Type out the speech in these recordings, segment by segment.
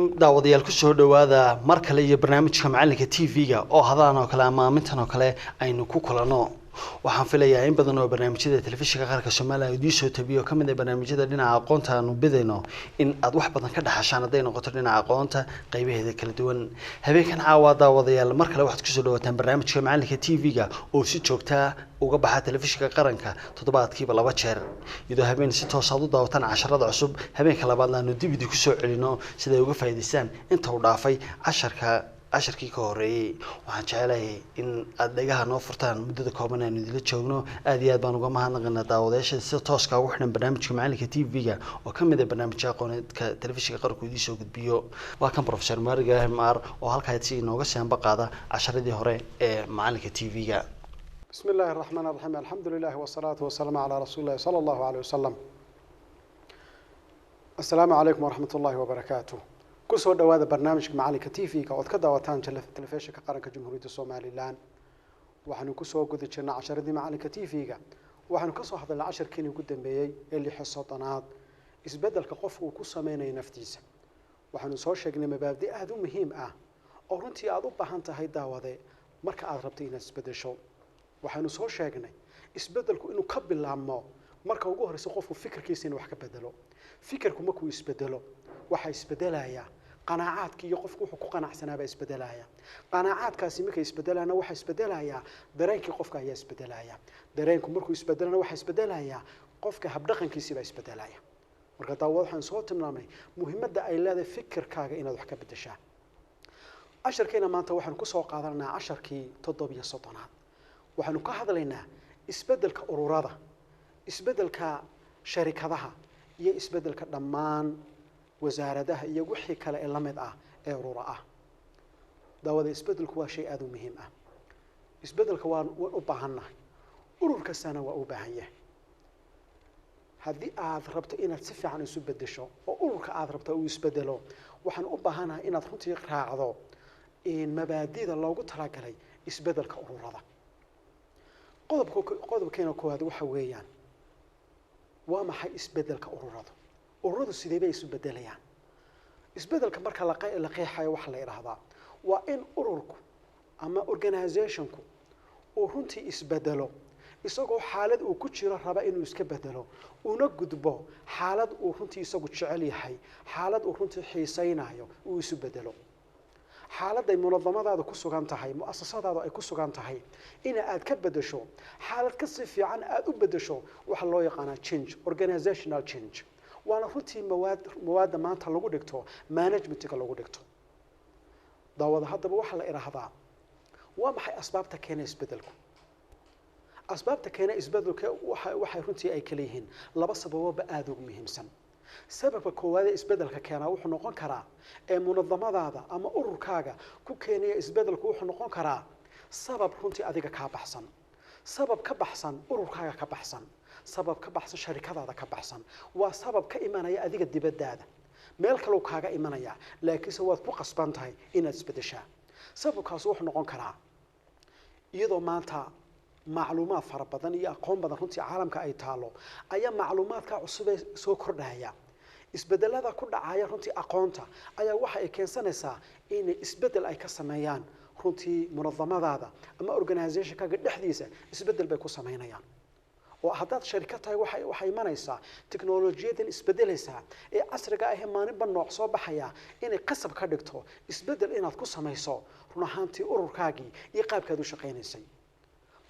Daawadayaal, kusoo dhawaada mar kale iyo barnaamijka Macalinka TV-ga oo hadaan oo kale ama amintan oo kale aynu ku kulano. Waxaan filayaa in badan oo barnaamijyada telefishinka qaranka Soomaaliya idiin soo tabiyo ka mid ah barnaamijyada dhinaca aqoonta aanu bidayno in aad wax badan ka dhaxashaan, hadday noqoto dhinaca aqoonta qaybaheeda kala duwan. Habeenkan caawa, daawadayaal, mar kale waxaad kusoo dhawaataan barnaamijka Macalinka TV-ga oo si joogtaa uga baxa telefishinka qaranka toddobaadkiiba 2 jeer, iyadoo habeen si toos aad u daawataan casharada cusub, habeenka labaadna aanu dib idinku soo celino sida ay uga faa'iidaystaan inta uu dhaafay casharka casharkii ka horeeyey. Waxaan jecelahay in aada dhagaha noo furtaan muddada kooban aanu idinla joogno. Aada iyo aad baan uga mahadnaqaynaa daawadayaasha sida tooska ugu xidhan barnaamijka Macalinka TV-ga oo ka mid ah barnaamijka aqooneedka telefishinka qaranku idiin soo gudbiyo. Waa kan Professor Maarig Ibraahim Maar oo halkaa si inooga sianba qaada casharadii hore ee Macalinka TV-ga. بسم الله الرحمن الرحيم، الحمد لله والصلاة والسلام على رسول الله صلى الله عليه وسلم. السلام عليكم ورحمة الله وبركاته. Kusoo dhawaada barnaamijka Macalinka TV-ga ood ka daawataan telefishinka qaranka Jamhuuriyadda Somalilan. Waxaanu kusoo guda jirnaa casharadii Macalinka TV-ga. Waxaanu kasoo hadalnay casharkiini ugu dambeeyey ee 36aad, isbeddelka qofku uu ku sameynayo naftiisa. Waxaanu soo sheegnay mabaadi aada u muhiim ah oo runtii aada u baahan tahay, daawade, marka aada rabto inaad isbeddesho. Waxaanu soo sheegnay isbeddelku inuu ka bilaabmo marka ugu horreysa qofku fikirkiisa inuu wax ka bedelo. Fikirku markuu isbedelo, waxaa isbedelaya qanaacaadki iyo qofku wuxuu ku qanacsanaabaa isbedelaya. Qanaacaadkaasi markay isbedelayana, waxaa isbedelayaa dareenkii qofka ayaa isbedelaya. Dareenku markuu isbedelana, waxaa isbedelaya qofka habdhaqankiisii baa isbedelaya. Marka daawad, waxaan soo tilmaamnay muhiimadda ay leedahay fikirkaaga inaad wax ka bedeshaa. Casharkeena maanta waxaanu kusoo qaadananaa casharkii 37aad. Waxaanu ka hadlaynaa isbeddelka ururada, isbeddelka sharikadaha iyo isbeddelka dhammaan wasaaradaha iyo wixii kale ee la mid ah ee urura ah. Daawada, isbeddelku waa shay aada u muhiim ah. Isbeddelka waan u baahannahay, urur kastana waa u baahan yahay. Haddii aad rabto inaad si fiican isu bedesho oo ururka aad rabto uu isbedelo, waxaan u baahanahay inaad runtii raacdo mabaadida loogu talagalay isbeddelka ururada. Qodobkeena koowaad waxa weeyaan: waa maxay isbeddelka ururadu? Ururadu sidee bay isu bedelayaan? Isbeddelka marka la qeexayo, waxaa la idhaahdaa waa in ururku ama organizationku uu runtii isbedelo, isagoo xaalad uu ku jiro raba inuu iska bedelo, una gudbo xaalad uu runtii isagu jecel yahay, xaalad uu runtii xiisaynayo uu isu bedelo. Xaaladday munadamadaada ku sugan tahay, muasasadaadu ay ku sugan tahay, ina aad ka bedesho, xaalad kasii fiican aada u bedesho, waxaa loo yaqaanaa change, organizational change. Waana runtii mawaadda maanta lagu dhigto managementga lagu dhigto. Daawada, haddaba waxaa la idhaahdaa, waa maxay asbaabta keena isbedelku? Asbaabta keena isbedelka waxay runtii ay kala yihiin laba sababoba aada ugu muhiimsan. Sababka koowaad ee isbedelka keenaa wuxuu noqon karaa, ee munadamadaada ama ururkaaga ku keenaya isbedelku, wuxuu noqon karaa sabab runtii adiga kaa baxsan, sabab ka baxsan ururkaaga, ka baxsan sabab ka baxsan sharikadaada, ka baxsan. Waa sabab ka imanaya adiga dibadaada, meel kaleu kaaga imanaya, laakiinse waad ku qasban tahay inaad isbedeshaa. Sababkaas wuxuu noqon karaa iyadoo maanta macluumaad fara badan iyo aqoon badan runtii caalamka ay taalo, ayaa macluumaadka cusub ee soo kordhaya, isbedelada ku dhacaya runtii aqoonta, ayaa waxa ay keensanaysaa in isbedel ay ka sameeyaan runtii munadamadaada ama organizationkaaga dhexdiisa. Isbedel bay ku sameynayaan oo haddaad sharikad tahay, waxay imanaysaa teknolojiyadan isbedelaysaa ee casriga ah ee maalinba nooc soo baxaya inay qasab ka dhigto isbedel inaad ku samayso run ahaantii ururkaagii iyo qaabkaad u shaqaynaysay.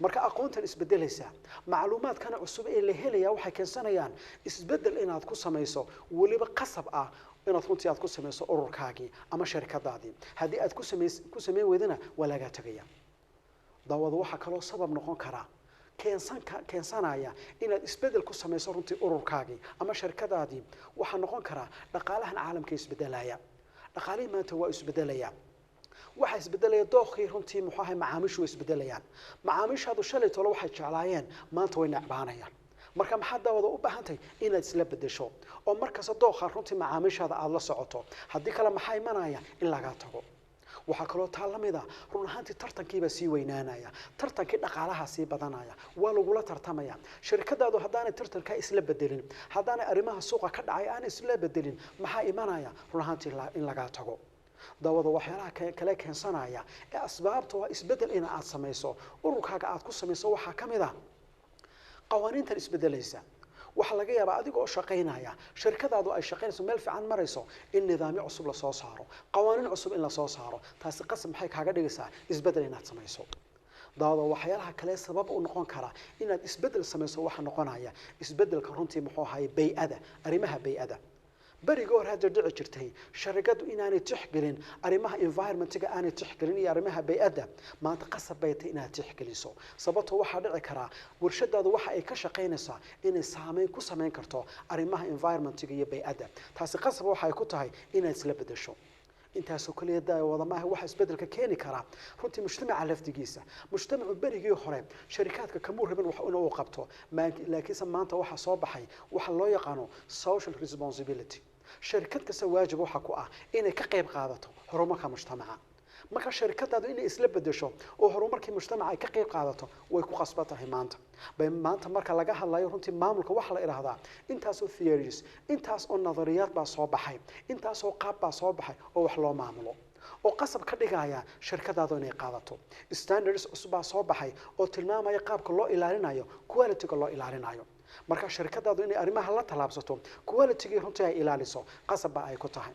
Marka aqoontan isbedelaysa, macluumaadkana cusub ee la helaya, waxay keensanayaan isbedel inaad ku samayso, weliba qasab ah inaad runtii aad ku samayso ururkaagii ama sharikadaadii. Haddii aad ku samayn weydana, waa lagaa tegaya. Daawada, waxaa kaloo sabab noqon karaa keensanaya inaad isbedel ku samayso runtii ururkaagii ama sharikadaadii, waxaa noqon karaa dhaqaalahan caalamka isbedelaya. Dhaqaalihii maanta waa isbedelaya. Waxaa isbedelaya dookii runtii, muxuu ahay, macaamiishu way isbedelayaan. Macaamiishaadu shalay tole waxay jeclaayeen maanta way necbaanayaan. Marka maxaad, daawada, u baahantahay? Inaad isla bedesho oo markasta dooqa runtii macaamiishaada aada la socoto. Haddii kale maxaa imanaya? In lagaa tago. Waxaa kaloo taa la mid ah, run ahaantii, tartankiibaa sii weynaanaya, tartankii dhaqaalaha sii badanaya, waa lagula tartamaya. Shirkadaadu haddaanay tartankaa isla bedelin, haddaanay arrimaha suuqa ka dhacay aanay isla bedelin, maxaa imanaya? Run ahaantii, in lagaa tago. Daawada, waxyaalaha kale keensanaya ee asbaabta waa isbedel in aad samayso ururkaaga aad ku samayso waxaa ka mid ah qawaaniintan isbedelaysa. Waxaa laga yaabaa adiga oo shaqaynaya, shirkadaadu ay shaqaynayso, meel fiican marayso, in nidaamyo cusub lasoo saaro, qawaaniin cusub in lasoo saaro. Taasi qasab maxay kaaga dhigaysaa? Isbedel inaad samayso. Daawada, waxyaalaha kale sabab u noqon kara inaad isbedel samayso waxaa noqonaya isbedelka runtii muxuu ahaye bay-ada, arrimaha bay-ada. Berigii hore hadda dhici jirtay sharikadu inaanay tixgelin arrimaha environmentiga, aanay tixgelin iyo arrimaha bay-adda. Maanta qasab bay tahay inaad tixgeliso, sababtoo waxaa dhici karaa warshadaadu waxa ay ka shaqaynaysaa inay saameyn ku sameyn karto arrimaha environmentiga iyo bay-adda. Taasi qasab waxay ku tahay inaad isla bedesho. Intaasoo kaliya wada maaha. Waxa isbedelka keeni karaa runtii mujtamaca lafdigiisa. Mujtamacu berigii hore sharikaadka kamuu rabin wax inuu qabto, laakiinse maanta waxaa soo baxay waxa loo yaqaano social responsibility. Sharikad kasta waajib waxa ku ah inay ka qayb qaadato horumarka mujtamaca. Marka sharikadaadu inay isla bedesho oo horumarkii mujtamaca ay ka qayb qaadato way ku qasban tahay maanta. Bay maanta marka laga hadlayo runtii maamulka, waxaa la idhaahdaa intaasoo theories, intaas oo nadariyaad baa soo baxay, intaasoo qaab baa soo baxay oo wax loo maamulo oo qasab ka dhigaya shirkadaadu inay qaadato. Standards cusub baa soo baxay oo tilmaamaya qaabka loo ilaalinayo quality-ga loo ilaalinayo. Marka shirkadaadu inay arrimaha la tallaabsato, quality-gii runtii ay ilaaliso, qasab baa ay ku tahay.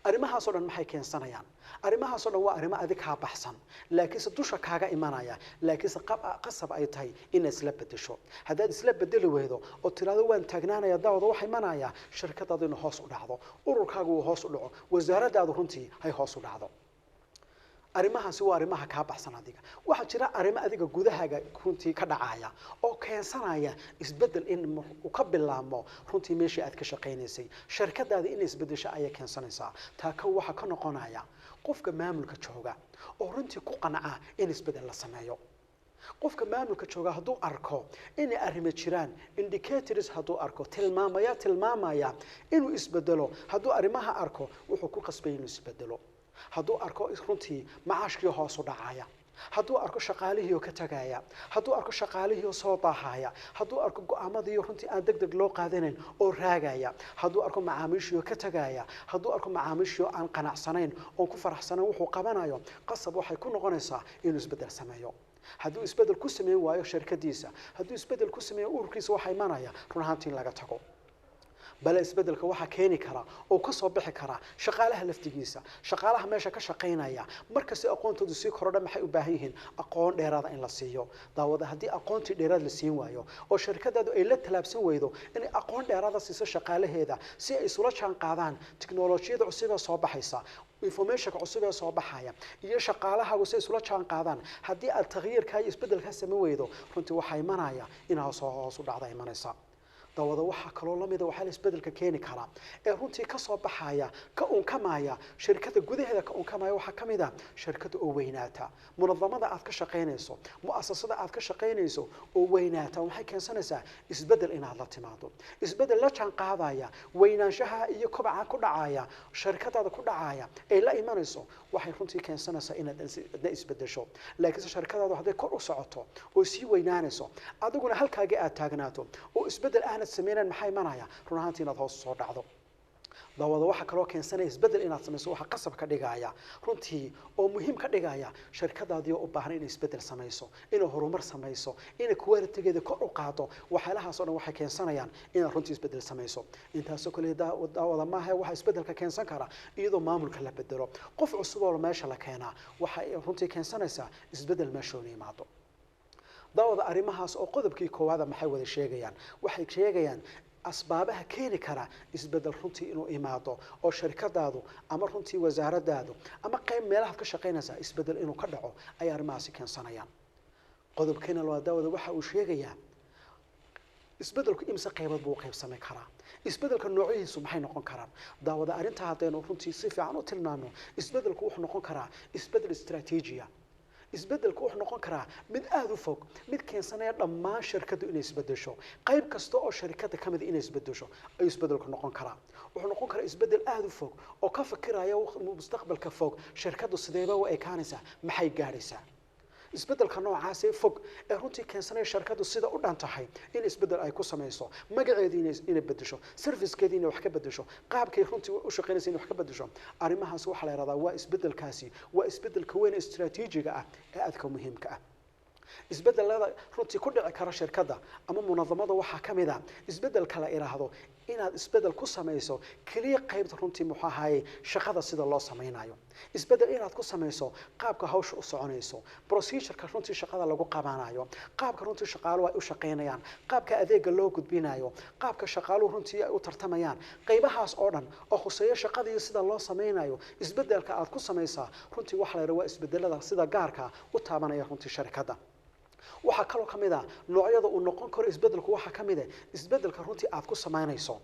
Arrimahaasoo dhan maxay keensanayaan? Arrimahaasoo dhan waa arrimo adig kaa baxsan, laakiinse dusha kaaga imanaya, laakiinse qasab ay tahay inaad isla bedesho. Haddaad isla bedeli weydo oo tiraahdo waan taagnaanaya, daawada, waxa imanaya shirkadaadu inay hoos u dhacdo, ururkaagu uu hoos u dhaco, wasaaraddaadu runtii hay hoos u dhacdo. Arrimahaasi waa arrimaha kaa baxsan adiga. Waxaa jira arrimo adiga gudahaaga runtii ka dhacaya oo keensanaya isbedel in uu ka bilaabmo runtii meeshii aad ka shaqaynaysay. Shirkadaada inay isbedesho ayay keensanaysaa. Taa ka waxaa ka noqonaya qofka maamulka jooga oo runtii ku qanca in isbedel la sameeyo. Qofka maamulka jooga hadduu arko inay arrimo jiraan, indicators hadduu arko tilmaamaya tilmaamaya inuu isbedelo, hadduu arrimaha arko, wuxuu ku qasbay inuu isbedelo. Hadduu arko runtii macaashkii hoos u dhacaya, hadduu arko shaqaalihii oo ka tagaya, hadduu arko shaqaalihii oo soo daahaya, hadduu arko go-aamadii runtii aan deg deg loo qaadanayn oo raagaya, hadduu arko macaamiishii oo ka tagaya, hadduu arko macaamiishii oo aan qanacsanayn oon ku faraxsanayn wuxuu qabanayo, qasab waxay ku noqonaysaa inuu isbedel sameeyo. Hadduu isbedel ku sameyn waayo shirkadiisa, hadduu isbedel ku sameeyo ururkiisa, waxaa imanaya run ahaantii in laga tago. Bale isbedelka waxaa keeni kara oo ka soo bixi kara shaqaalaha laftigiisa. Shaqaalaha meesha ka shaqaynaya markasta aqoontoodu sii korodha, maxay u baahan yihiin? Aqoon dheeraada in la siiyo. Daawada, haddii aqoontii dheeraad la siin waayo oo shirkadaadu ay la tallaabsan weydo inay aqoon dheeraada siiso shaqaalaheeda si ay isula jaan qaadaan tiknolojiyada cusub ee soo baxaysa, informationka cusub ee soo baxaya, iyo shaqaalahaagu si ay isula jaan qaadaan, haddii aad takhyiirkaa iyo isbedelkaa samayn weydo, runtii waxaa imanaya in hoos hoos u dhacda imanaysa. Daawada, waxaa kaloo lamida waxaa la isbedelka keeni karaa ee runtii kasoo baxaya, ka unkamaya shirkada gudaheeda ka unkamaya, waxaa kamid a shirkada oo weynaata, munadamada aad ka shaqaynayso, mu'asasada aad ka shaqaynayso oo weynaata. Waxay keensanaysaa isbedel inaad la timaado, isbedel la jaan qaadaya weynaanshaha iyo kobaca ku dhacaya shirkadaada ku dhacaya ay la imanayso. Waxay runtii keensanaysaa inaad adna isbedesho. Laakiinse shirkadaadu hadday kor u socoto oo sii weynaanayso, adiguna halkaagii aad taagnaato oo isbedel aanad sameynayn, maxaa imanaya? Run ahaantii, inaad hoos soo dhacdo. Daawada, waxaa kaloo keensanaya isbedel inaad samayso, waxaa qasab ka dhigaya runtii oo muhiim ka dhigaya shirkadaadii oo u baahan inay isbedel samayso, inay horumar samayso, inay quality-geeda kor u qaado. Waxyaalahaas oo dhan waxay keensanayaan inaad runtii isbedel samayso. Intaasoo kale, daawada, maaha. Waxaa isbedelka keensan kara iyadoo maamulka la bedelo, qof cusub oo meesha la keenaa, waxay runtii keensanaysaa isbedel meeshoona yimaado. Daawada, arrimahaas oo qodobkii koowaada maxay wada sheegayaan? Waxay sheegayaan asbaabaha keeni kara isbedel runtii inuu imaado oo shirkadaadu ama runtii wasaaradaadu ama qayb meelahaad ka shaqaynaysaa isbedel inuu ka dhaco ay arrimahaasi keensanayaan. Qodobkeena labaad, daawada, waxa uu sheegayaa isbedelku imse qaybood buu u qaybsami karaa, isbedelka noocyihiisu maxay noqon karaan? Daawada, arrintaa haddaynu runtii si fiican u tilmaamno, isbedelku wuxuu noqon karaa isbedel istaraatiijiya, Isbedelku wuxuu noqon karaa mid aada u fog, mid keensanaya dhammaan shirkaddu inay isbedesho, qayb kasta oo shirkadda ka mid inay isbedesho ayuu isbedelku noqon karaa. Wuxuu noqon karaa isbedel aada u fog oo ka fikiraya mustaqbalka fog, shirkaddu sideeba u ekaanaysaa, maxay gaadhaysaa. Isbedelka noocaas ee fog ee runtii keensanaya shirkaddu sida u dhan tahay in isbedel ay ku samayso, magaceedii inay bedesho, servicekeedii inay wax ka bedesho, qaabkay runtii u shaqaynaysa inay wax ka bedesho, arrimahaas waxaa la yidhahdaa waa isbedelkaasi, waa isbedelka weyn ee istiraatiijiga ah ee aadka muhiimka ah. Isbedelada runtii ku dhici kara shirkadda ama munadamada waxaa ka mid ah isbedelka la idhaahdo inaad isbedel ku samayso keliya qaybta runtii muxuu ahaayey shaqada sida loo samaynayo, isbedel inaad ku samayso qaabka hawsha u soconayso, procedureka runtii shaqada lagu qabanayo, qaabka runtii shaqaaluhu ay u shaqaynayaan, qaabka adeega loo gudbinayo, qaabka shaqaaluhu runtii ay u tartamayaan, qaybahaas oo dhan oo khuseeyo shaqada iyo sida loo samaynayo isbedelka aad ku samaysaa runtii waxaa la yidhaha waa isbedelada sida gaarka u taabanaya runtii sharikadda. Waxaa kaloo ka mid ah noocyada uu noqon karo isbedelku, waxaa ka mid ah isbedelka runtii aad ku samaynayso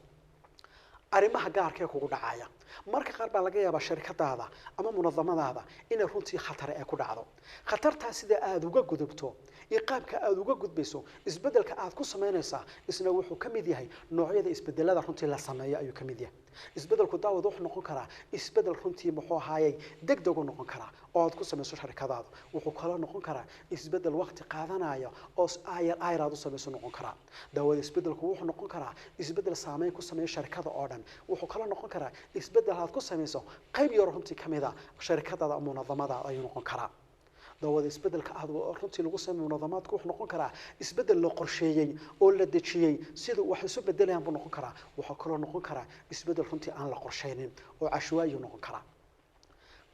arrimaha gaarka ee kugu dhacaya. Marka qaar baa laga yaabaa sharikadaada ama munadamadaada inay runtii khatar ee ku dhacdo. Khatartaas sida aada uga gudubto iyo qaabka aada uga gudbayso isbedelka aad ku samaynaysaa isna wuxuu ka mid yahay noocyada isbedelada runtii la sameeyo ayuu ka mid yahay. Isbedelku daawad wuxuu noqon karaa isbedel runtii muxuu ahaayey degdeg u noqon karaa oo aad ku samayso sharikadaada. Wuxuu kaloo noqon karaa isbedel waqti qaadanaya oo ayar ayar aad u samayso noqon karaa. Daawada isbedelku wuxuu noqon karaa isbedel saameyn ku sameeya sharikada oo dhan. Wuxuu kaloo noqon karaa isbedel aad ku samayso qayb yar runtii ka mid ah sharikadaada ama munadamadaada ayuu noqon karaa. Daawada isbedelka aad runtii lagu sameeyo munadamaadku wuxuu noqon karaa isbedel la qorsheeyey oo la dejiyey siduu wax isu bedelayaan buu noqon karaa. Wuxuu kaloo noqon karaa isbedel runtii aan la qorsheynin oo cashwaayuu noqon karaa.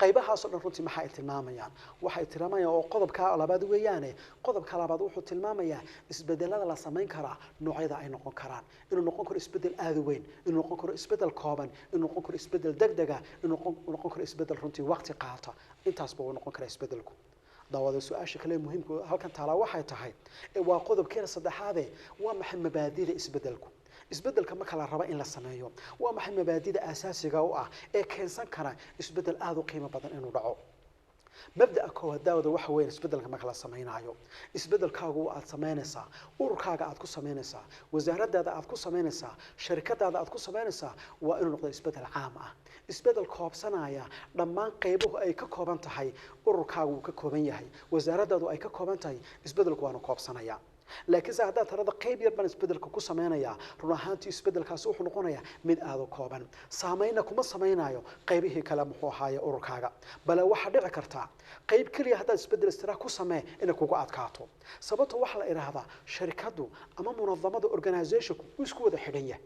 Qaybahaas oo dhan runtii maxay tilmaamayaan? Waxay tilmaamayaan oo qodobka labaad weeyaane, qodobka labaad wuxuu tilmaamayaa isbedelada la samayn karaa noocyada ay noqon karaan. Inuu noqon karo isbedel aad u weyn, inuu noqon karo isbedel kooban, inuu noqon karo isbedel degdeg ah, inuu noqon karo isbedel runtii waqti qaata. Intaasba uu noqon karaa isbedelku. Daawada su-aasha kale muhiimka halkan taalaa waxay tahay waa qodobkeena saddexaade, waa maxay mabaadida isbedelku? Isbedelka marka la rabo in la sameeyo waa maxay mabaadida aasaasiga u ah ee keensan kara isbedel aada u qiimo badan inuu dhaco? Mabda'a koowaad daawada waxa weyn isbedelka marka la samaynayo, isbedelkaagu aad samaynaysaa, ururkaaga aad ku samaynaysaa, wasaaradaada aad ku samaynaysaa, sharikadaada aad ku samaynaysaa, waa inuu noqdo isbedel caam ah, isbedel koobsanaya dhammaan qaybuhu ay ka kooban tahay ururkaagu uu ka kooban yahay, wasaaradaadu ay ka kooban tahay, isbedelku waanu koobsanayaa. Laakiin se haddaad tirada qayb yar baan isbedelka ku samaynayaa, run ahaantii isbedelkaasi wuxuu noqonayaa mid aada u kooban, saameynna kuma samaynayo qaybihii kale muxuu ahaaye ururkaaga. Bale waxaa dhici kartaa qayb keliya haddaad isbedel istiraah ku samee inay kugu adkaato. Sababto waxaa la idhaahdaa sharikaddu ama munadamada organizationku wuu isku wada xidhan yahay.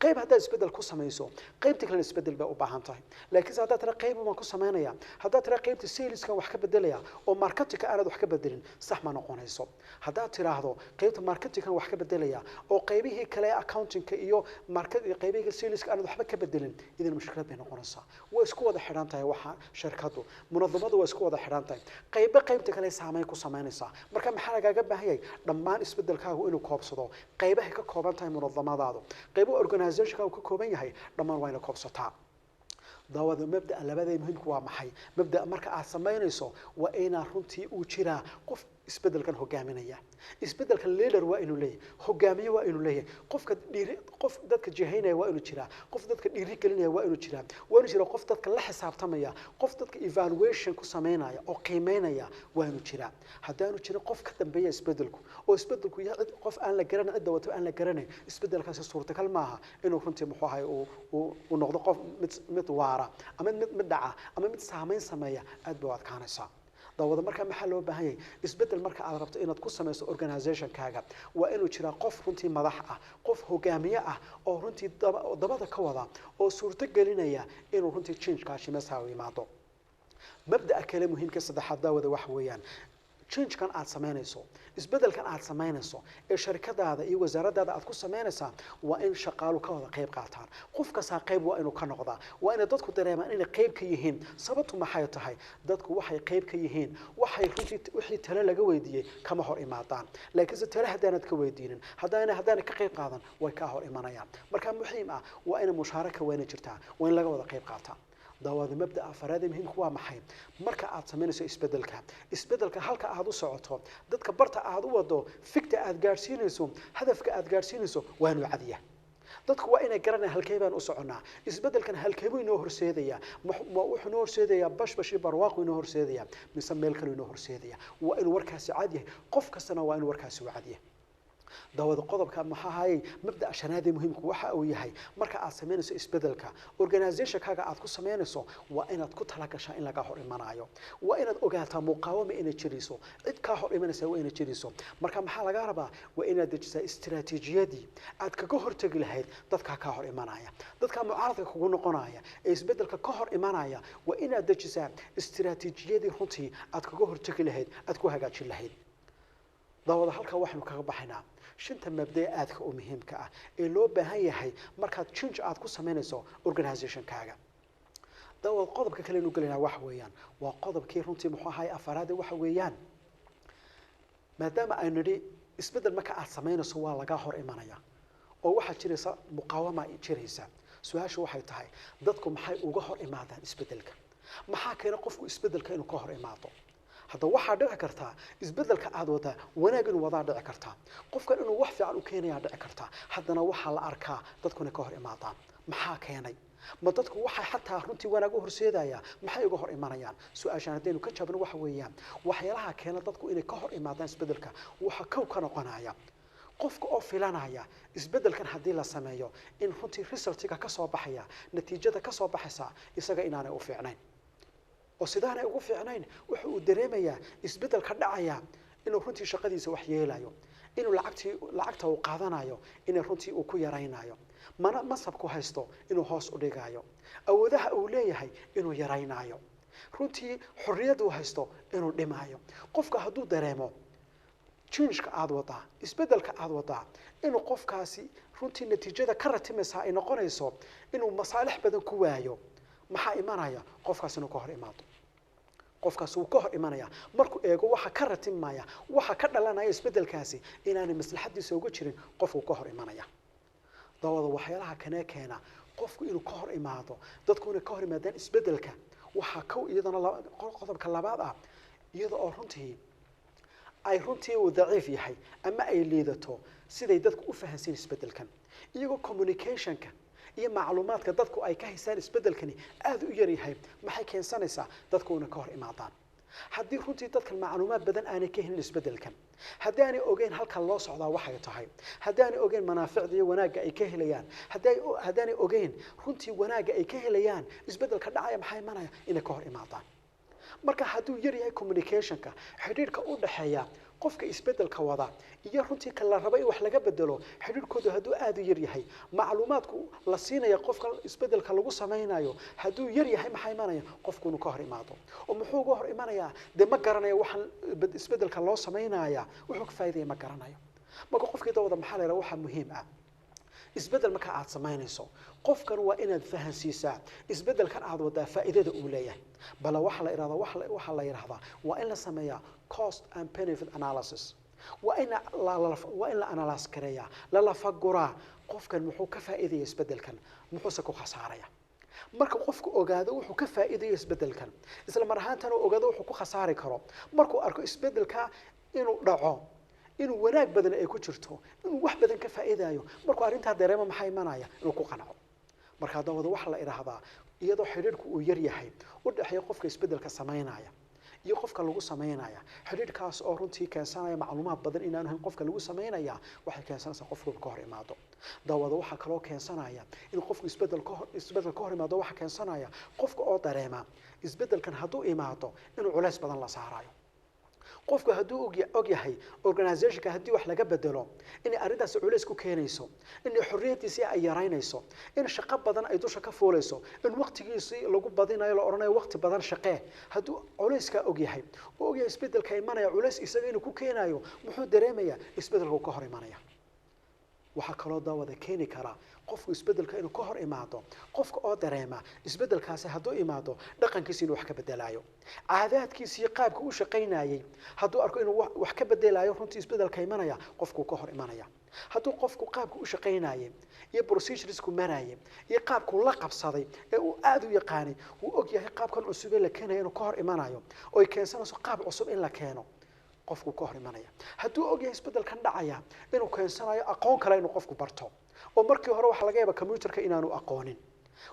Qayb haddaad isbedel ku samayso qaybta kalena isbedel bay u baahan tahay. Laakiinse haddaad tira qayb baan ku samaynaya, haddaad tira qaybta saleskan wax ka bedelaya oo marketingka aanad wax ka bedelin, sax ma noqonayso. Haddaad tiraahdo qaybta marketingkan wax ka bedelaya oo qaybihii kale ee accountingka iyo market iyo qaybihii saleska aanad waxba ka bedelin, idin mushkilad bay noqonaysaa. Way isku wada xidhan tahay waxa shirkaddu, munadamadu way isku wada xidhan tahay, qayba qaybta kale saameyn ku samaynaysaa. Marka maxaa lagaaga baahan yahay? Dhammaan isbedelkaagu inuu koobsado qaybahay ka kooban tahay munadamadaadu, qaybo organizationka uu ka kooban yahay dhammaan waa ina koobsataa. Daawada mabda'a labada muhiimku waa maxay? Mabda'a marka aad samaynayso waa inaa runtii uu jiraa qof isbedelkan hogaaminaya. Isbedelka leader waa inuu leeyahay, hogaamiye waa inuu leeyahay, qofka dhiiri, qof dadka jihaynaya waa inuu jiraa, qof dadka dhiiri gelinaya waa inuu jiraa, waa inuu jiraa qof dadka la xisaabtamaya, qof dadka evaluation ku sameynaya oo qiimeynaya waa inuu jiraa. Haddaanu jirin qof ka dambeeya isbedelku oo isbedelku yahay cid qof aan la garanayn, cidda wato aan la garanayn, isbedelkaasi suurtagal maaha inuu runtii muxuu ahay uu noqdo qof mid waara ama mid dhaca ama mid saameyn sameeya, aad bay u adkaanaysaa. Daawada markaa maxaa loo baahan yahay? Isbedel marka aad rabto inaad ku samayso organizationkaaga waa inuu jiraa qof runtii madax ah, qof hogaamiye ah oo runtii dabada ka wada oo suurto gelinaya inuu runtii changekaasi meesha u yimaado. Mabda'a kale muhiimka saddexaad daawada waxa weeyaan changekan aad samaynayso, isbedelkan aad samaynayso ee sharikadaada iyo wasaaradaada aad ku samaynaysaa waa in shaqaalu ka wada qayb qaataan. Qof kastaa qayb waa inuu ka noqdaa, waa inay dadku dareemaan inay qayb ka yihiin. Sababtu maxay tahay? Dadku waxay qayb ka yihiin, waxay runtii wixii talo laga weydiiyey kama hor imaadaan. Laakiinse talo haddaanad ka weydiinin, haddaanad ka qayb qaadan, way kaa hor imanayaan. Marka muhiim ah waa inay mushaaraka weyna jirtaa, waa in laga wada qayb qaataa. Daawada, mabda'a afaraad ee muhiimka waa maxay? Marka aad samaynayso isbedelka, isbedelka halka aad u socoto, dadka barta aad u wado, figta aad gaadhsiinayso, hadafka aad gaadhsiinayso waa inuu cadiya. Dadku waa inay garanayaan halkee baan u soconnaa, isbedelkan halkee buu inoo horseedayaa. Ma wuxuu inoo horseedayaa bashbash iyo barwaaqu inoo horseedayaa, mise meel kale inoo horseedaya? Waa inuu warkaasi cad yahay. Qof kastana waa inuu warkaasi u cad yahay. Daawada, qodobka maxaa ahaayey, mabda'a shanaad ee muhiimku waxa uu yahay, marka aad samaynayso isbedelka organizationkaaga aad ku samaynayso, waa inaad ku talagashaa in lagaa hor imanayo. Waa inaad ogaataa muqaawama inay jirayso, cid kaa hor imanaysa waa inay jirayso. Marka maxaa lagaa rabaa? Waa inaad dejisaa istiraatiijiyadii aad kaga hortegi lahayd dadkaa kaa hor imanaya, dadkaa mucaaradka kugu noqonaya ee isbedelka ka hor imanaya. Waa inaad dejisaa istiraatiijiyadii runtii aad kaga hortegi lahayd, aad ku hagaajin lahayd. Daawada, halkaa waxaynu kaga baxaynaa shanta mabdae aadka u muhiimka ah ee loo baahan yahay markaad change aad ku samaynayso organizationkaaga. Daawad, qodobka kale aynu gelaynaa waxa weeyaan waa qodobkii runtii muxuu ahaay afaraade. Waxa weeyaan, maadaama aynu nidhi isbeddel marka aad samaynayso waa lagaa hor imanaya oo waxaa jiraysa muqaawama jiraysa, su-aashu waxay tahay: dadku maxay uga hor imaadaan isbeddelka? Maxaa keena qofku isbeddelka inuu ka hor imaado? Hadda waxaa dhici kartaa isbeddelka aad wadaa wanaag inuu wadaa dhici kartaa, qofkan inuu wax fiican u keenayaa dhici kartaa, haddana waxaa la arkaa dadkuna ka hor imaadaan. Maxaa keenay? Ma dadku waxay xataa runtii wanaag u horseedaya maxay uga hor imanayaan? Su-aashaan haddaynu ka jaabno, waxa weeyaan waxyaalaha keena dadku inay ka hor imaadaan isbeddelka waxaa kow ka noqonaya qofka oo filanaya isbeddelkan haddii la sameeyo in runtii resultiga ka soo baxaya, natiijada ka soo baxaysa, isaga inaanay u fiicnayn. Oo sidaanay ugu fiicnayn? Wuxa uu dareemayaa isbeddel ka dhacaya inuu runtii shaqadiisa wax yeelayo, inuu lacagtii, lacagta uu qaadanayo inay runtii uu ku yaraynayo, mana masabku haysto inuu hoos u dhigayo, awoodaha uu leeyahay inuu yaraynayo, runtii xorriyadda uu haysto inuu dhimaayo. Qofka hadduu dareemo changeka aada wadaa, isbeddelka aada wadaa, inuu qofkaasi runtii natiijada ka ratimaysaa ay noqonayso inuu masaalix badan ku waayo, maxaa imanaya? Qofkaas inuu ka hor imaado. Qofkaas wuu ka hor imanaya markuu eego waxa ka ratimaya, waxa ka dhalanaya isbeddelkaasi inaanay maslaxadiisa uga jirin, qofku ka hor imanaya. Dawada, waxyaalaha kanee keena qofku inuu ka hor imaado, dadku inay ka hor imaadaan isbeddelka, waxaa kow iyadana qodobka labaad ah, iyada oo runtii ay runtii uu daciif yahay ama ay liidato siday dadku u fahansiin isbeddelkan, iyagoo communicationka iyo macluumaadka dadku ay ka haysaan isbeddelkani aada u yaryahay. Maxay keensanaysaa? Dadku inay ka hor imaadaan. Haddii runtii dadkan macluumaad badan aanay ka helin isbeddelkan, haddii aanay ogeyn halka loo socdaa waxay tahay, haddii aanay ogeyn manaaficda iyo wanaagga ay ka helayaan, haddii aanay ogeyn runtii wanaagga ay ka helayaan isbeddelka dhacaya, maxaa imanaya? Inay ka hor imaadaan. Marka hadduu yar yahay communicationka, xidhiidhka u dhexeeya qofka isbeddelka wada iyo runtii ka la rabo in wax laga bedelo, xidhiidhkoodu hadduu aada u yar yahay, macluumaadku la siinaya qofka isbeddelka lagu samaynayo hadduu yar yahay, maxaa imanaya? Qofku inuu ka hor imaado. Oo muxuu uga hor imanayaa? Dee ma garanayo waxaan isbeddelka loo samaynaya wuxuu ka faaidaya, ma garanayo. Marka qofkii, dawada, maxaa la yidhaha, waxaa muhiim ah isbeddel marka aad samaynayso qofkan waa inaad fahansiisaa isbeddelkan aad wadaa faa'iidada uu leeyahay. Bale waxaa la ihahdaa waxaa la yidhahdaa waa in la sameeyaa cost and benefit analysis. Waa in la analyse gareeyaa, lalafaguraa qofkan muxuu ka faa'iidaya isbeddelkan, muxuuse ku khasaaraya. Marka qofku ogaado wuxuu ka faa'iidayo isbeddelkan, isla mar ahaantana uu ogaado wuxuu ku khasaari karo, markuu arko isbeddelka inuu dhaco inuu wanaag badan ay ku jirto, inuu wax badan ka faa'iidayo, markuu arrintaa dareemo, maxaa imanaya? Inuu ku qanco. Marka dawada, waxaa la idhaahdaa iyadoo xidhiidhku uu yar yahay u dhexeeya qofka isbeddelka samaynaya iyo qofka lagu samaynaya, xidhiidhkaas oo runtii keensanaya macluumaad badan inaanu hayn qofka lagu samaynaya, waxay keensanaysaa qofku ka hor imaado. Dawada, waxaa kaloo keensanaya in qofku isbeddel ka hor imaado, waxaa keensanaya qofka oo dareema isbeddelkan hadduu imaado inuu culays badan la saarayo. Qofku hadduu og yahay organizationka haddii wax laga bedelo inay arrintaasi culays ku keenayso, inay xorriyaddiisii ay yaraynayso, in shaqo badan ay dusha ka fuulayso, in waqtigiisii lagu badinayo, la odhanayo waqti badan shaqee, hadduu culayskaa og yahay oo og yahay isbeddelka imanaya culays isaga inuu ku keenayo, muxuu dareemayaa? Isbeddelka uu ka hor imanaya. Waxaa kaloo, daawada, keeni karaa qofku isbeddelka inuu ka hor imaado qofka oo dareema isbeddelkaasi hadduu imaado dhaqankiisa inuu wax ka bedelaayo, caadaadkiisa iyo qaabka u shaqaynayay hadduu arko inuu wax ka bedelaayo runtii isbeddelka imanaya, qofkuu ka hor imanaya. Hadduu qofku qaabku u shaqaynayay iyo proceduresku marayay iyo qaabku la qabsaday ee uu aada u yaqaanay, uu og yahay qaabkan cusub ee la keenayo inuu ka hor imanayo oo ay keensanayso qaab cusub in la keeno, qofku ka hor imanaya. Hadduu og yahay isbeddelkan dhacaya inuu keensanayo aqoon kale inuu qofku barto, oo markii hore waxaa laga yaabaa computerka inaanu aqoonin,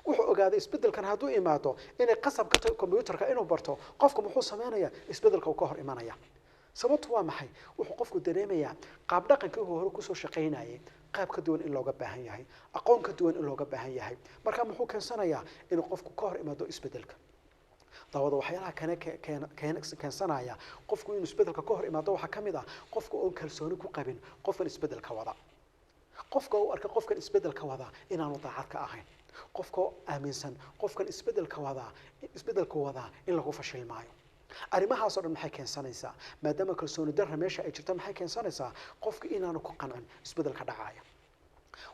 wuxuu ogaaday isbeddelkan hadduu imaado inay qasab ka tahay computerka inuu barto, qofku muxuu sameynayaa? Isbeddelka uu ka hor imanaya. Sababtu waa maxay? Wuxuu qofku dareemayaa qaab dhaqankii uu hore kusoo shaqaynayay qaab ka duwan in looga baahan yahay, aqoon ka duwan in looga baahan yahay. Marka muxuu keensanayaa? Inuu qofku ka hor imaado isbeddelka. Daawada, waxyaalaha kane keensanaya qofku inuu isbeddelka ka hor imaado waxaa ka mid ah qofka oon kalsooni ku qabin qofkan isbeddelka wada, qofka u arka qofkan isbeddelka wada inaanu daacad ka ahayn, qofka oo aaminsan qofkan isbeddelka wadaa isbeddelka wadaa in lagu fashilmaayo. Arrimahaasoo dhan maxay keensanaysaa? Maadaama kalsooni darra meesha ay jirto, maxay keensanaysaa? Qofka inaanu ku qancin isbeddelka dhacaya.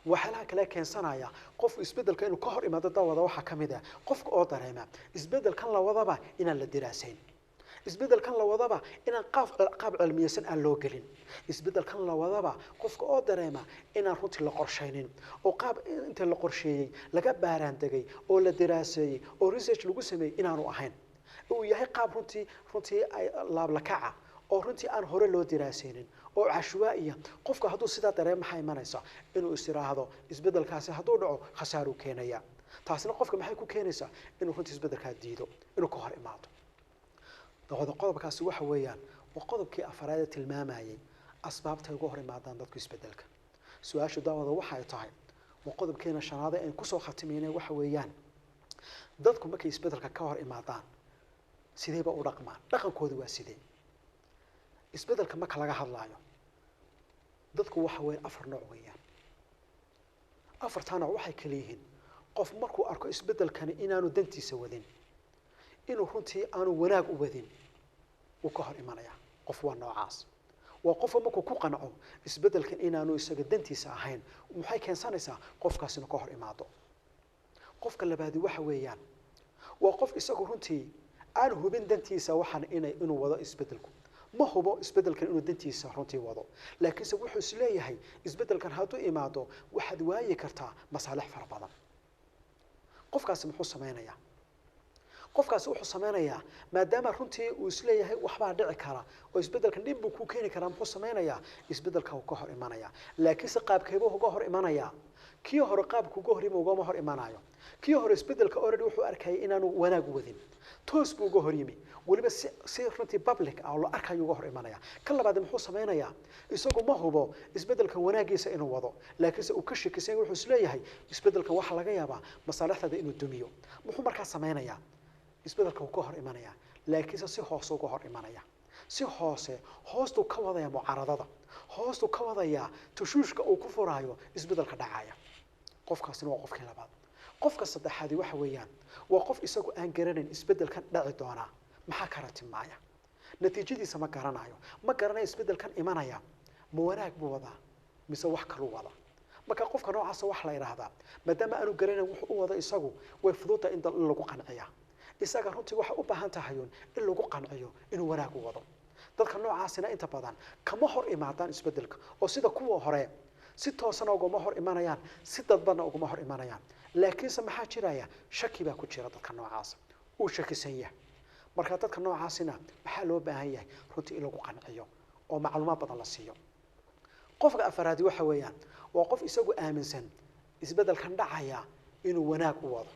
Waxyaalaha kale keensanaya qofku isbeddelka inuu ka hor imaado, daawada, waxaa ka mid ah qofka oo dareema isbeddelkan la wadaba inaan la diraasayn, isbeddelkan la wadaba inaan qaab cilmiyeysan aan loo gelin, isbeddelkan la wadaba qofka oo dareema inaan runtii la qorshaynin, oo qaab inta la qorsheeyey laga baaraan degay oo la diraaseeyey oo research lagu sameeyey inaanu ahayn, uu yahay qaab runtii ay laablakaca oo runtii aan hore loo diraasaynin oo cashwaa'iya. Qofku hadduu sidaa dareemo, maxaa imanaysa? Inuu is iraahdo isbeddelkaasi hadduu dhaco khasaaruu keenaya. Taasina qofka maxay ku keenaysaa? Inuu runtii isbeddelkaa diido, inuu ka hor imaado. Dawada, qodobkaasi waxa weeyaan waa qodobkii afaraad ee tilmaamayay asbaabtay uga hor imaadaan dadku isbeddelka. Su-aashu, daawada, waxay tahay, waa qodobkeena shanaad ee aynu kusoo khatimaynay, waxa weeyaan dadku markay isbeddelka ka hor imaadaan sideyba u dhaqmaan? Dhaqankooda waa sidee? Isbeddelka marka laga hadlaayo, dadku waxa weeyaan afar nooc weeyaan. Afartaa nooc waxay kala yihiin: qof markuu arko isbeddelkani inaanu dantiisa wadin, inuu runtii aanu wanaag u wadin, wuu ka hor imanaya. Qof waa noocaas, waa qofka markuu ku qanco isbeddelkan inaanu isaga dantiisa ahayn. Maxay keensanaysaa? Qofkaas inuu ka hor imaado. Qofka labaadi waxa weeyaan waa qof isagu runtii aan hubin dantiisa waxaan inuu wado isbeddelku. Ma hubo isbeddelkan inuu dantiisa runtii wado, laakiinse wuxuu is leeyahay isbeddelkan hadduu imaado waxaad waayi kartaa masaalix fara badan. Qofkaasi muxuu sameynayaa? Qofkaasi wuxuu sameynayaa, maadaama runtii uu isleeyahay waxbaa dhici kara oo isbeddelkan dhib buu ku keeni karaa, muxuu sameynayaa? Isbeddelka uu ka hor imanaya, laakiinse qaabkeebuu uga hor imanayaa? Kii hore qaabku uga hor yimi ugama hor imanayo. Kii hore isbeddelka already wuxuu arkayay inaanu wanaag wadin, toos buu uga hor yimi, weliba si runtii public ah oo la arkayo uga hor imanaya. Kan labaad muxuu sameynayaa? Isagu ma hubo isbeddelkan wanaagiisa inuu wado, laakiinse uu ka shakisan, wuxuu isleeyahay isbeddelkan waxaa laga yaabaa masaalixdaada inuu dumiyo. Muxuu markaa sameynayaa? Isbeddelka uu ka hor imanaya, laakiinse si hoose uga hor imanaya, si hoose hoostuu ka wadaya mucaaradada, hoostuu ka wadayaa tushuushka uu ku furaayo isbeddelka dhacaya. Qofkaasina waa qofkii labaad. Qofka saddexaadi waxa weeyaan waa qof isagu aan garanayn isbeddelkan dhaci doonaa maxaa ka ratimaaya, natiijadiisa ma garanayo, ma garanayo isbeddelkan imanaya ma wanaag buu wadaa mise wax kaluu wadaa. Marka qofka noocaasa waxa la idhaahdaa, maadaama aanu garanayn wuxuu u wada isagu, way fududahay in lagu qanciyaa isaga. Runtii waxay u baahan tahay uun in lagu qanciyo inuu wanaag u wado. Dadka noocaasina inta badan kama hor imaadaan isbeddelka, oo sida kuwa hore si toosana ugama hor imanayaan, si dadbanna ugama hor imanayaan, laakiinse maxaa jiraya? Shaki baa ku jira dadka noocaasa, uu shakisan yahay. Marka dadka noocaasina maxaa loo baahan yahay? Runtii in lagu qanciyo oo macluumaad badan la siiyo. Qofka afaraadi waxa weeyaan waa qof isagu aaminsan isbeddelkan dhacaya inuu wanaag u wado,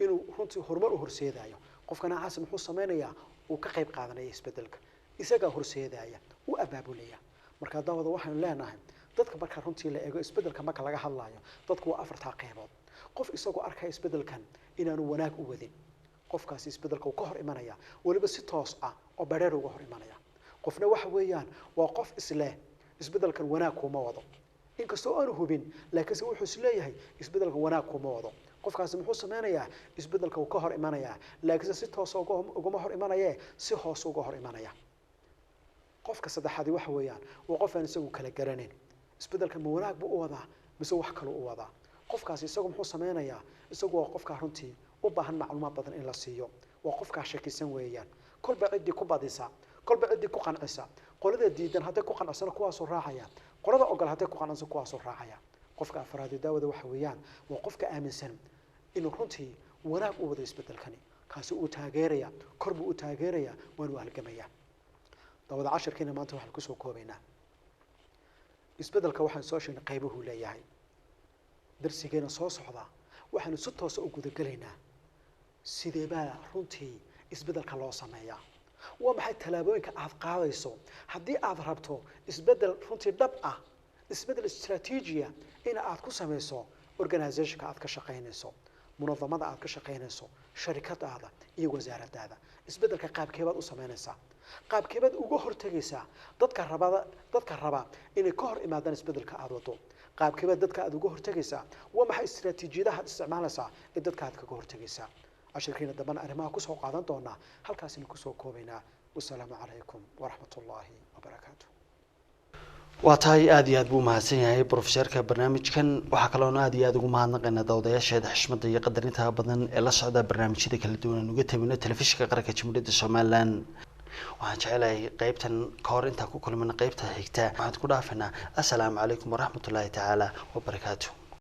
inuu runtii horumar u horseedayo. Qofka noocaasi muxuu sameynayaa? Uu ka qayb qaadanaya isbeddelka, isagaa horseedaya, u abaabulaya. Marka daawada, waxaynu leenahay dadka marka runtii la eego isbeddelka marka laga hadlayo, dadku waa afartaa qaybood. Qof isagoo arkaya isbeddelkan inaanu wanaag u wadin, qofkaasi isbeddelka uu ka hor imanaya, weliba si toos ah oo badheer uga hor imanaya. Qofna waxa weeyaan waa qof isleh isbeddelkan wanaag kuma wado, inkastoo aanu hubin, laakiinse wuxuu isleeyahay isbeddelkan wanaag kuma wado. Qofkaasi muxuu sameynayaa? Isbeddelka uu ka hor imanayaa, laakiinse si toosa ugama hor imanaye, si hoose uga hor imanaya. Qofka saddexaadi waxa weeyaan waa qof aan isagu kala garanayn isbeddelkan ma wanaag buu u wadaa mise wax kaluu u wadaa. Qofkaasi isagu muxuu sameynayaa? Isagu waa qofkaa runtii u baahan macluumaad badan in la siiyo, waa qofkaa shakisan weeyaan. Kolba ciddii ku badisa, kolba ciddii ku qancisa, qolada diidan hadday ku qancisana kuwaasuu raacaya, Qolada ogol hadday ku qanacsan, kuwaasoo raacaya. Qofka afraad ee, daawada, waxa weeyaan waa qofka aaminsan inuu runtii wanaag u wado isbedelkani. Kaasi uu taageeraya, kor buu u taageeraya, waanu halgamaya. Daawada, cashirkeena maanta waxaan kusoo koobaynaa isbedelka. Waxaan soo sheegnay qaybuhuu leeyahay. Darsigeena soo socda waxaanu si toosa u gudagelaynaa sidee baa runtii isbedelka loo sameeyaa, waa maxay tallaabooyinka aad qaadayso haddii aad rabto isbedel runtii dhab ah, isbedel istraatiijiya in aad ku samayso organizationka aad ka shaqaynayso, munadamada aad ka shaqaynayso, sharikadaada iyo wasaaradaada. Isbedelka qaabkeebaad u samaynaysaa? Qaabkeebaad uga hortegaysaa dadka raba inay ka hor imaadaan isbedelka aad wado? Qaabkeebaad dadka aad uga hortegaysaa? Waa maxay istiraatiijiyadaha aad isticmaalaysaa ee dadka aad kaga hortegaysaa? Cashirkiina dambana arrimaha kusoo qaadan doonaa, halkaasina kusoo koobaynaa. Wasalaamu calaykum waraxmat ullaahi wabarakaatu. Waa tahay, aada iyo aad buu umahadsan yahay brofeserka barnaamijkan. Waxaa kaloona aada iyo aada ugu mahadnaqaynaa daawadayaasheeda xishmada iyo qadarinta badan ee la socda barnaamijyada kala duwan aan uga tabino Telefishinka Qaranka Jamhuuriyadda Somaliland. Waxaan jecelahay qeybtan ka hor intaan ku kulmana qeybta xigta, waxaan ku dhaafaynaa assalaamu calaykum waraxmatullaahi tacaala wabarakaatu.